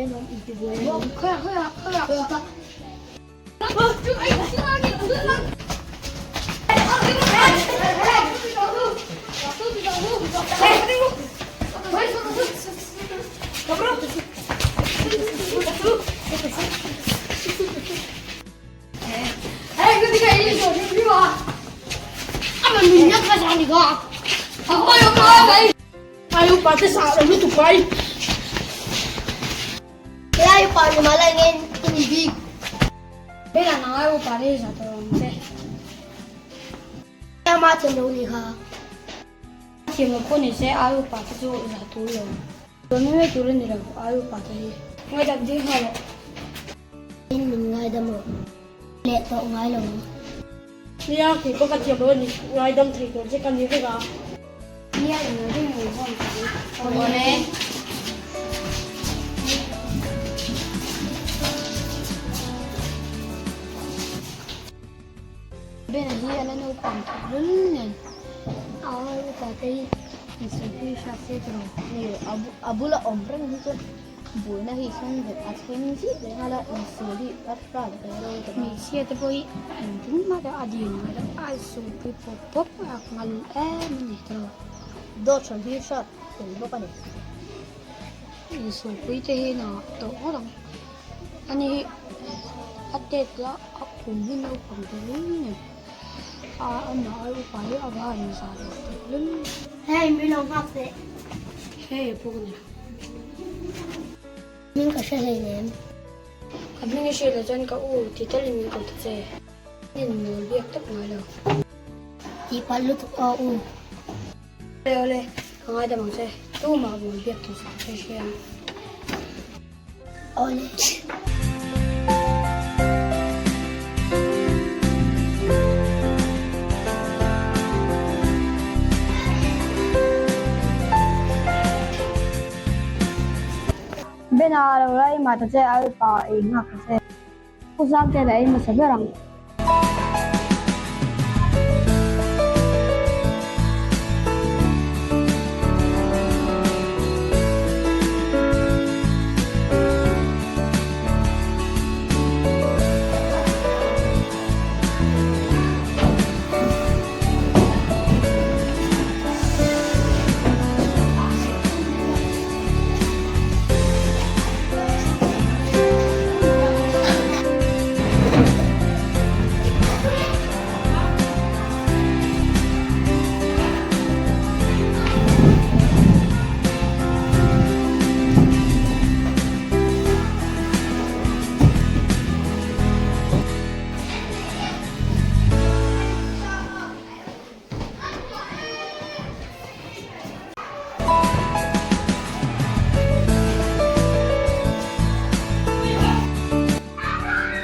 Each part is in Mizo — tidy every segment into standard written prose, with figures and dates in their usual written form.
alawm intibuai alawm. Khawiah khawiah khawiah. Helai upa ni mah lai nge i ni bik? Bela nang ai upa te hi zah tawh ang che. Ama thiam lo ni kha. Thiam lo pawh ni se ai upa te chu zah tur lo. Tuan mai mai tur a ni lo ai upa te hi. Ngaidam ding nghal rawh. In min ngaidam rawh. Leh tawh ngai lo ang. Nia, kei pawh ka thiam lo a ni. Ngaidam thei tur che ka ni vek a. Nia, in lo ring ngei zawng ka ni. Awle. Bena hi a la naupang tawh lul nen a ai upa te hi insawi pui hriat se tawh lo. Ni, a bula awm reng hi chuan buaina hi thleng ve a thleng zih leh nghal a, insual hi a hrat ve reuh tawh a. Hmeichhia te pawh hi engtin mah te a dil ngai lo, a insual pui pawp pawp a ngal em a ni tawh lo. Dawt hran hi hrat tel bawk a ni. Insual pui te hi engah tawh ngawt ang. Ani hi a tet la a kum hi naupang te lul nen a amah ai upa hi a va han zah lo teh lul. Hei min lo nghak teh. Hei pawh ka ni. Hming ka hre hlei nem. Ka hming i hriat loh chuan ka u ti talin min ko ta che. Nin mawl biak tawp ngai lo. Tih palh lutuk aw u. Awle awle, ka ngaidam ang che. Tumah mawl biak tur che ka hre ang. Awle. Bena lo la ei mah ta che, a upa ei nghak ta che. Pu Zangte la ei hmasa ber ang.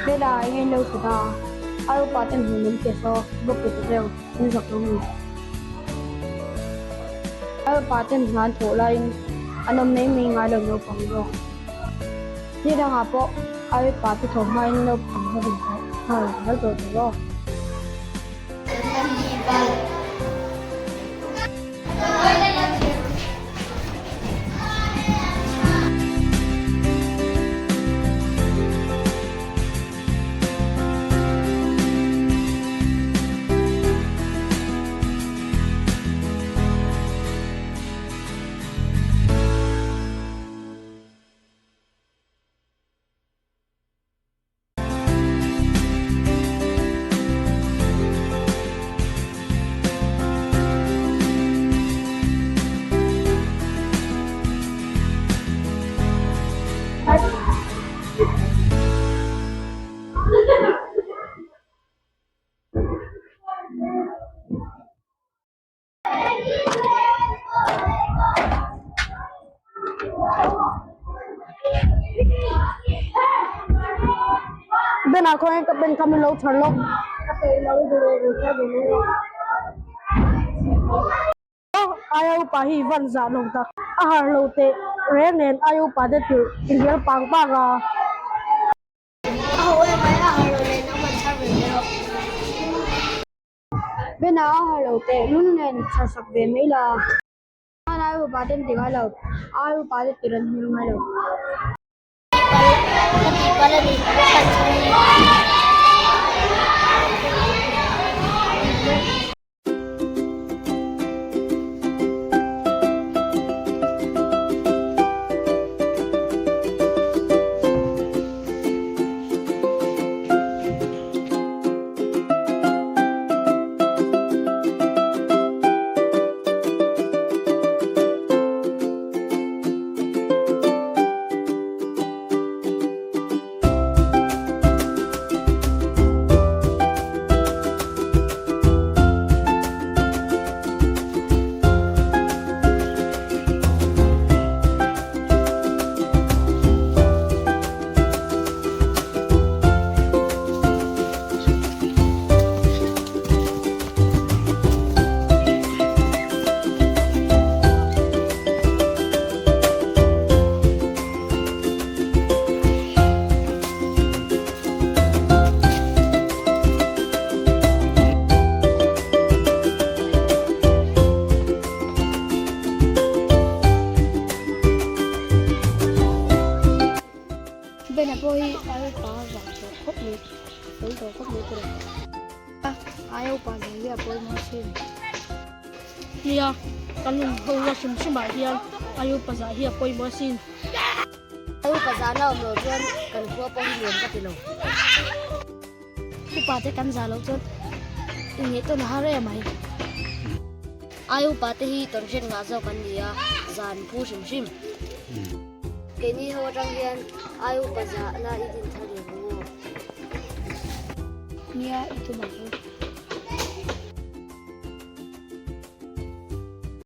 Bela eng en lo thut a, a upa ten hmuh min pe saw bawk pe ta cheu, min zak lo mi. A upa ten hna an thawh laiin an awm mai mai ngai lo naupang zawk. Ni dangah pawh a upa te thawh hmain naupang zawk in thawh nghal nghal tawh tur aw. Benah khawnge ka pen kha min lo chhar lawk. Aia upa hi van zah lo tak. A har lo teh reng nen aia upa te tirh i hnial pang pang a. A ho em mai a har lo nen a man chhar ve mai rawh. Bena a har lo teh lul nen chhar sak ve mai la. Hman ai upa ten ti ngai lo, ai upa te tir an hmel ngai lo. Ka tihpalh a ni chhan chu hi. Bena pawh hi ai upa zah tawh khawp mai, fel tawh khawp mai tawh. Ai upa zah hi a pawimawh asin. Nia, kan nun ho na hrim hrimah hian ai upa zah hi a pawimawh asin. Ai upa zahna awm loh chuan kan khua pawh hi nuam ka ti lo. Upa te kan zah loh chuan inneih tawn a har em mai. Ai upa te hi tawnhriat ngah zawk an ni a, zan phu hrim hrim. Keini ho atang hian ai upa zahna i din thar leh ang aw. Nia, i tum ang u.